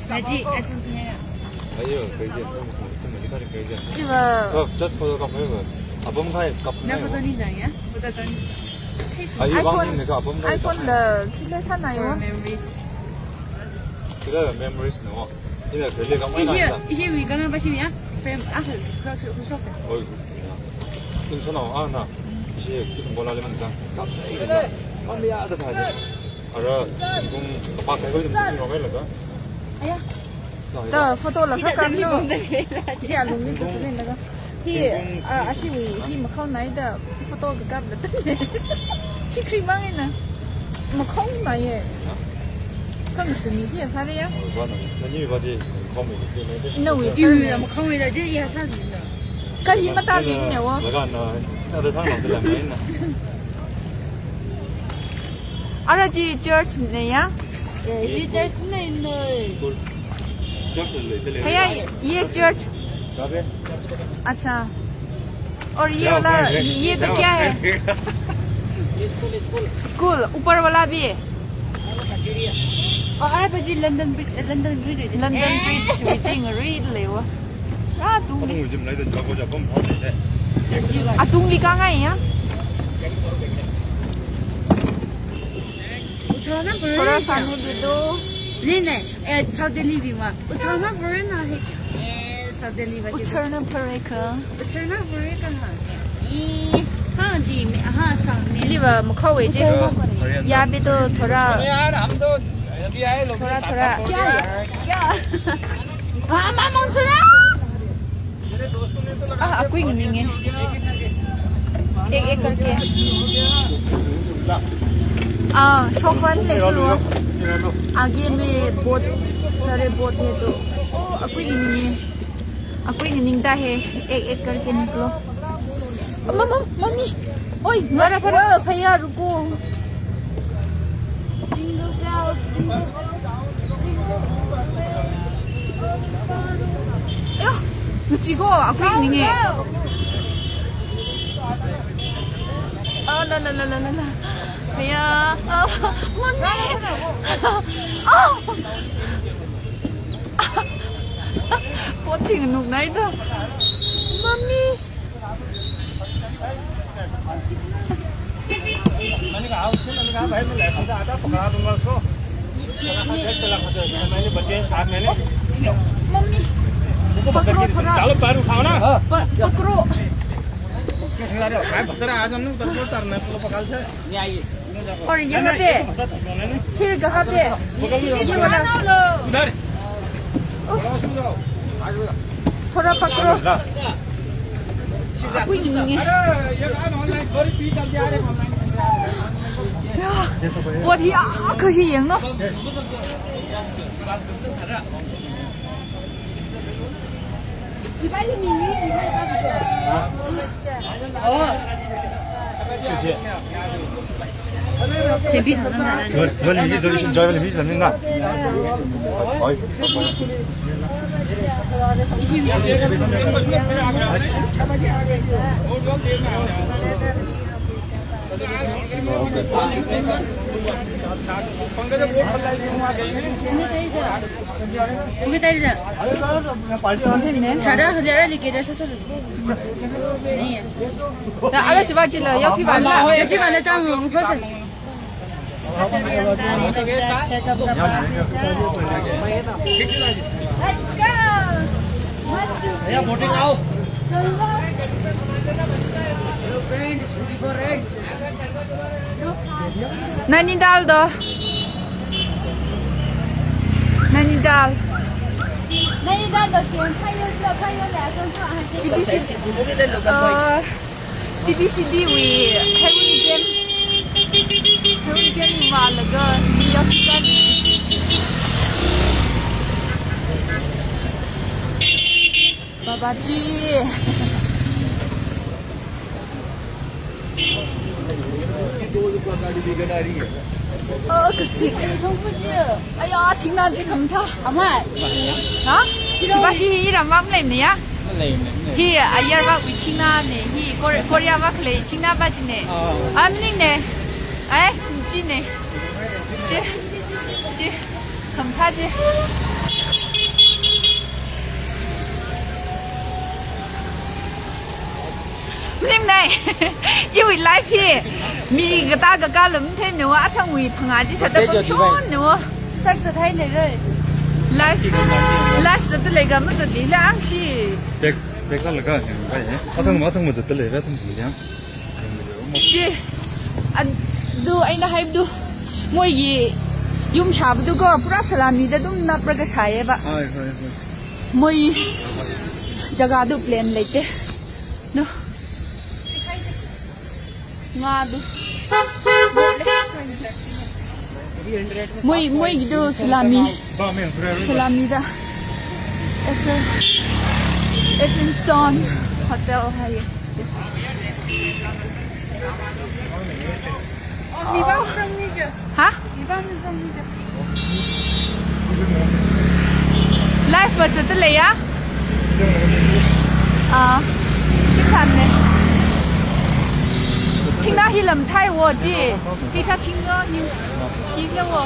Naji, iPhone sini ya. Ayo, crazy. Kamu, kamu, kamu, crazy. Iva. Oh, just photo kap ayo. Apam khai kap. Na photo ni jang ya? Photo kan. Ayo, bang iPhone, ni ka apam khai iPhone kap. La kila sana yo. For memories. Kila memories no. Ina kali kap. Ishi, ishi wi kana ba shi ya. Frame ah, khushok se. Oi. Kin sana ah na. Ishi kin bola le man ka. Kap sa ishi. Kap ya da tha. Ara, singkung kapak kai ko singkung rokai laga. Aya. Ta photo laga kap no. Hi alung ni tu ni laga. Hi, ah, ashi wi, hi makhao naida photo kakap la. Shi kri mang ina. Makhao nai ye. Kang sumi si ya phare ya. Oh, ba na. Na ni ba di, kong mi si na de. Ina wi. Yu ya makhao wi da je ya sa ni na. Ka hi mata ling ne wo. Laga na, na da sang na de la mai na. Ara ji church ne ya? Ye, ye church ne ne. School. Church le, le, le. Haya, ye church. Kabe? अच्छा। और ये वाला, ये, ये तो क्या है? ये स्कूल, स्कूल। स्कूल, ऊपर वाला भी है? और, अरे, पर जी, London Bridge, London Bridge है। London Bridge, wi jing ri le wo। Ah, tung. Atung jim lai da jaba ko jaba mo ne. Atung li ka ngai ya? Uthana pare. थोड़ा सामने दे दो। नहीं, नहीं, ए, South Delhi भी मा। Uthana pare na hai। ए, South Delhi ba shi। उतरना पड़ेगा। Uthana pare ka ha। ए, हाँ जी, मैं, हाँ, सामने। Li va makhao wi je। उतरना पड़ेगा। यहाँ पे तो थोड़ा, यार, हम तो अभी आए लोग, थोड़ा, थोड़ा। क्या यार? क्या? हाँ, मामा, थोड़ा। Ah, akui nganingye. Ek ek karke. Ah, shokhuan le chulu. आगे में बहुत सारे बहुत है तो। Oh, akui nganingye. Akui nganingda hai. Ek ek karke nikalo. Mama, mami. Oi, ngara para. Bhaiya, ruko. Ayo, nguchi ko, akui nganingye. Ah, la, la, la. Bhaiya, ah, mami. Ah. Pochi nganuk naida. Mami. मैंने कहा, उससे मैंने कहा, "भाई, मैं लैपटॉप से आटा पकड़ा दूंगा उसको।" चला खा जाए, चला खा जाए। मैंने बच्चे हैं साथ में, नहीं। मम्मी, उनको पकड़ पकड़ो के, थोड़ा। चलो, पैर उठाओ ना। प-, पकड़ो। क्यों खिला रहे हो? भाई, भक्तरा, आज हमने उधर को उतारना है, चलो, पकड़ से। नहीं आइए। और यहाँ पे, फिर कहाँ पे? ये, ये, ये वाला। उधर। थोड़ा पकड़ो। Akui nganingye. बहुत ही आँख ही यंग ना। Uki tari da. Chada, lera liki da, sa, sa. Nahi hai. Da, ala chiba chila, yau chiba la. Yau chiba la, chang, person. Let's go. Let's go. भैया, बोटिंग आओ। Nainital do. Nainital. T B C D, uh, T B C D wui Heroin Game, Heroin Game vālaga New York City. Babaji. Oh, kasik. Aya, thingna chi khamathā. Amai. Ha? Ba hi hi ram va maleimana ya? Maleimana. Hi ayar vawui thingna ne. Hi Kor-, Korea va khalei thingna va chi ne. Oh. Ah, maningne. Ai, chi ne. Chi. Chi. Khamathā chi. Maningne. Iwui live hi mi katā kakā lam theimana wa, athangwui phangā chi thāda pamchonna wa. Start zathai ne re. Live, live zatda leiga mazatlila ang shi. Back, back sālaga, eh, athang, athang mazatta leira, athang chi yang. Chi, adu eina haidu. Moiwui yum shābadu ko, pura salami da dum napraga shāya ba. Hai, hai, hai. Moi jaga du plan leite. No. Nga du. Moi, moi du salami. Salami da. Ephraim, Ephraim Stone Hotel hai. Oh, mi bang zang ni je. Ha? Mi bang zang ni je. Live va zatda leiya? Ah, hi thānne. Thingna hi lam thai wo ji. Hithā thingna hi, hithā wo.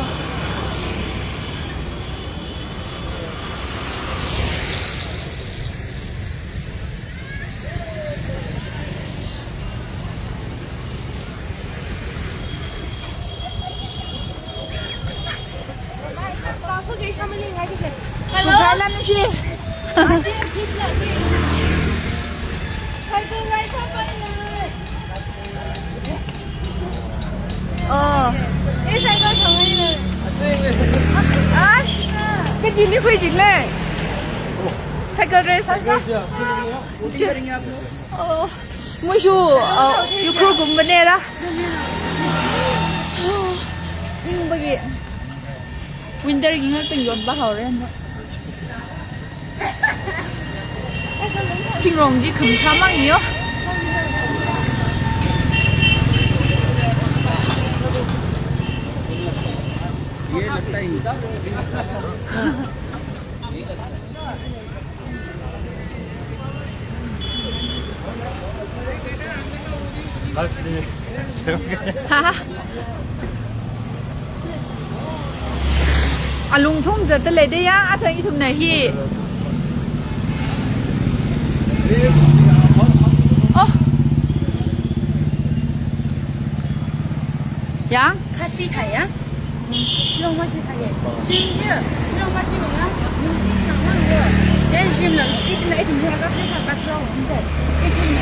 Hello. Hello, Nishi. Oh. Eh, cycle thang ai le. Ash. Kajili khuijin le. Cycle race. Oh. Moishu, uh, Ukhrul gumbane ra. Ingbagi. Winter gi ngakta yonba haora na. Thingrong chi khamathā mang yo. Ha ha. Alungthung zatda leida ya, athang ithumna hi. Oh. Yang? Khasi thai ya? Shillong mashi thai ya? Shillong ya? Shillong mashi ya? Jen shim lang, itin na itin ya, ka play ka ka zong, itin na, itin na.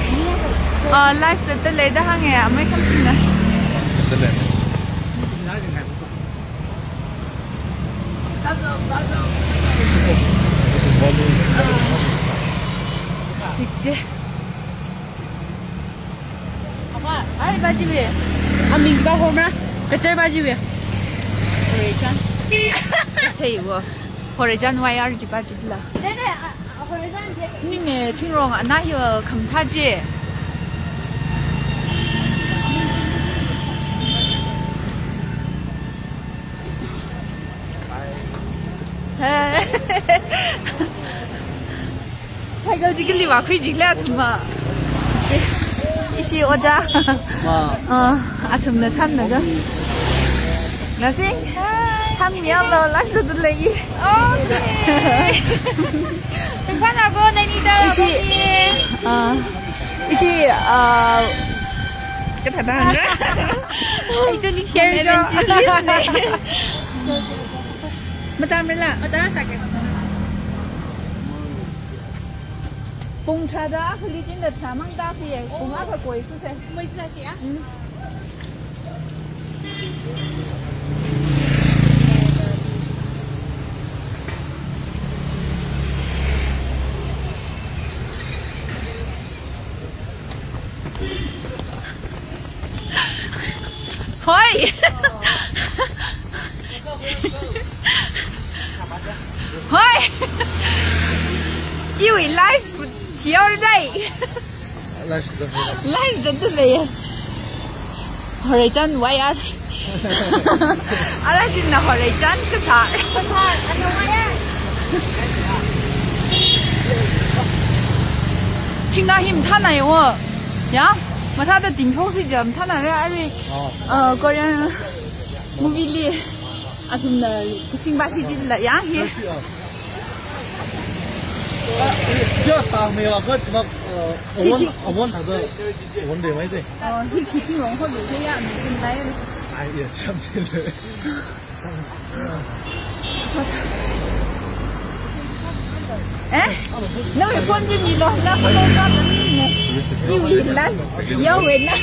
Uh, live zatda leida hānga, amei khamsingna. Zatda lei. Sik je. Apa? Ai, baji we. Aming ba homra. Kachai baji we. Horejan. Thei wo. Horejan Y R ji baji la. Nene, a, a, Horejan je. Ninge thingrong ana hi khamathā je. Cycle chi kali vākhui jikla athumva. Ishi oja. Ma. Ah, athumna thānna ga. Nasing. Hi. Thānmi yanglo, live zatda lei. Okay. Tengpan ago, nani da. Ishi. Ah. Ishi, ah, kathā thānra. Actually, share jo. Evangelist ne. Matam rila. Matam sake. Pung tharāda, akhali jinda tharāmang da phi, pung akha koi suse. Mai sase ya? Mm. Hoi! Hoi! Iwui live thiaodai. Live zatda lei. Horeichan wayar. Ara jinna horeichan kasā. Thingna hi mathānai wo. Ya? Mathāda tingthok si jam thānai ya, ari, uh, Korean movie li athumna kasing vāshi jila ya hi. Ya, ta me la khat mak, uh, Chi, chi. Awon, awon thāda, awon de mai de. Oh, hi khi Thingrong ho de ya, mi kin lai. Ai, ya, cham de. Eh? Nawui phone chi milo, na phone lo ka ni ne. Iwui live thiaowui na.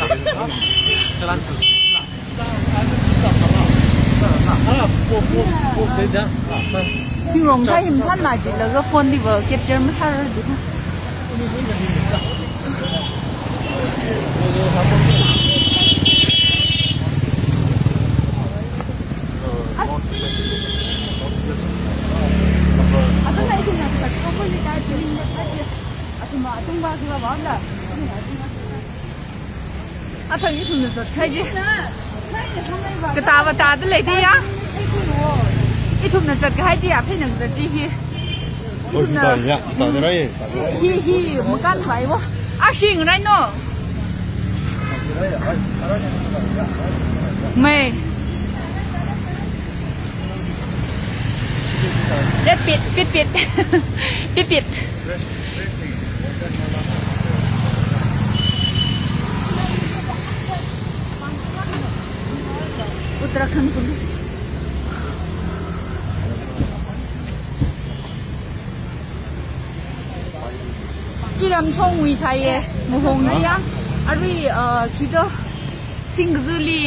Thingrong thā hi mathānai jilaga phone liva capture masārar jila. Athang ithumna zatkahai ji. Katā vātāda lei de ya. Ithumna zatkahai ji, aphei nang zat ji hi. Ithumna. Hi, hi, makan vai wo. Ashi ngai no. Mei. Let pit, pit, pit. Pit, pit. Uttarakhand Police. Iram chongwui thāi ye, mahong ji ya. Arui, uh, khito, singzuli,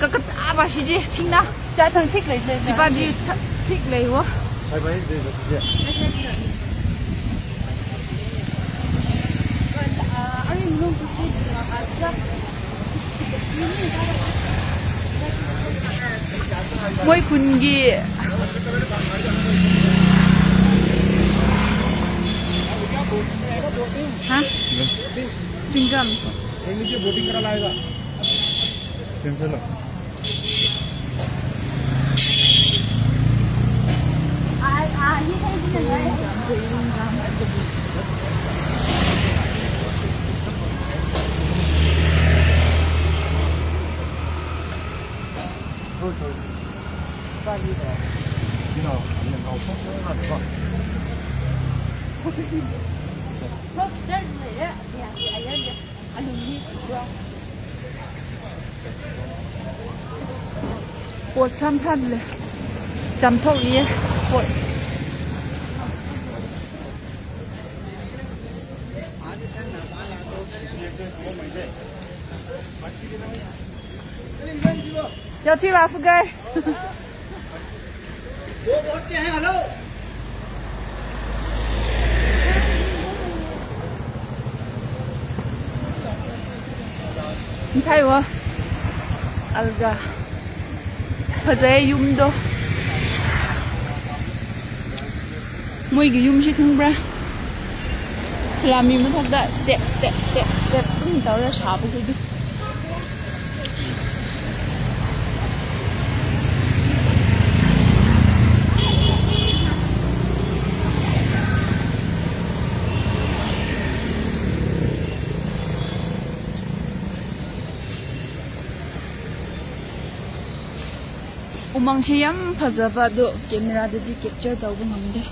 kakatsa ba shi ji, thingna. Cha thang thik lei, lei, lei. Chipa ji tha-, thik lei wo. Bye bye, bye bye. Moi khun gi. Ha? Singam. Cancel lo. Pot samphang le. Chamthok ye. Pot. Yo, thi va fugai. Mathāi wo. Alga. Phazā yumdo. Moigi yum chi khangra. Salami mathāda step, step, step, step. Tum tau ra shābu kudu. Umang chi yam phazāva do, camera dadi capture tauva ngamde.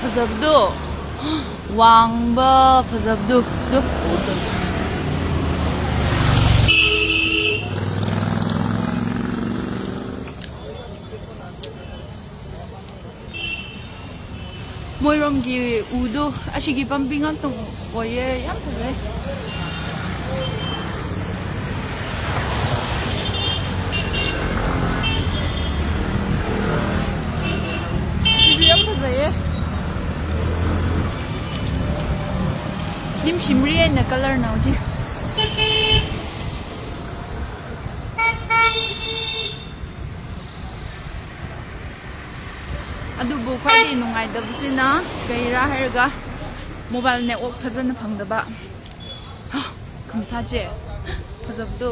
Fazabdo. Wangva fazabdo. Do. Moiromki udo, ashiki pampi ngakta oye, yam fazai. Ishi yam fazaiye. Nimshimri eina color na uji. Adubu khwadi nungaidabsina, kaira haiga mobile network fazana phangdaba. Khamtha che, fazabdo.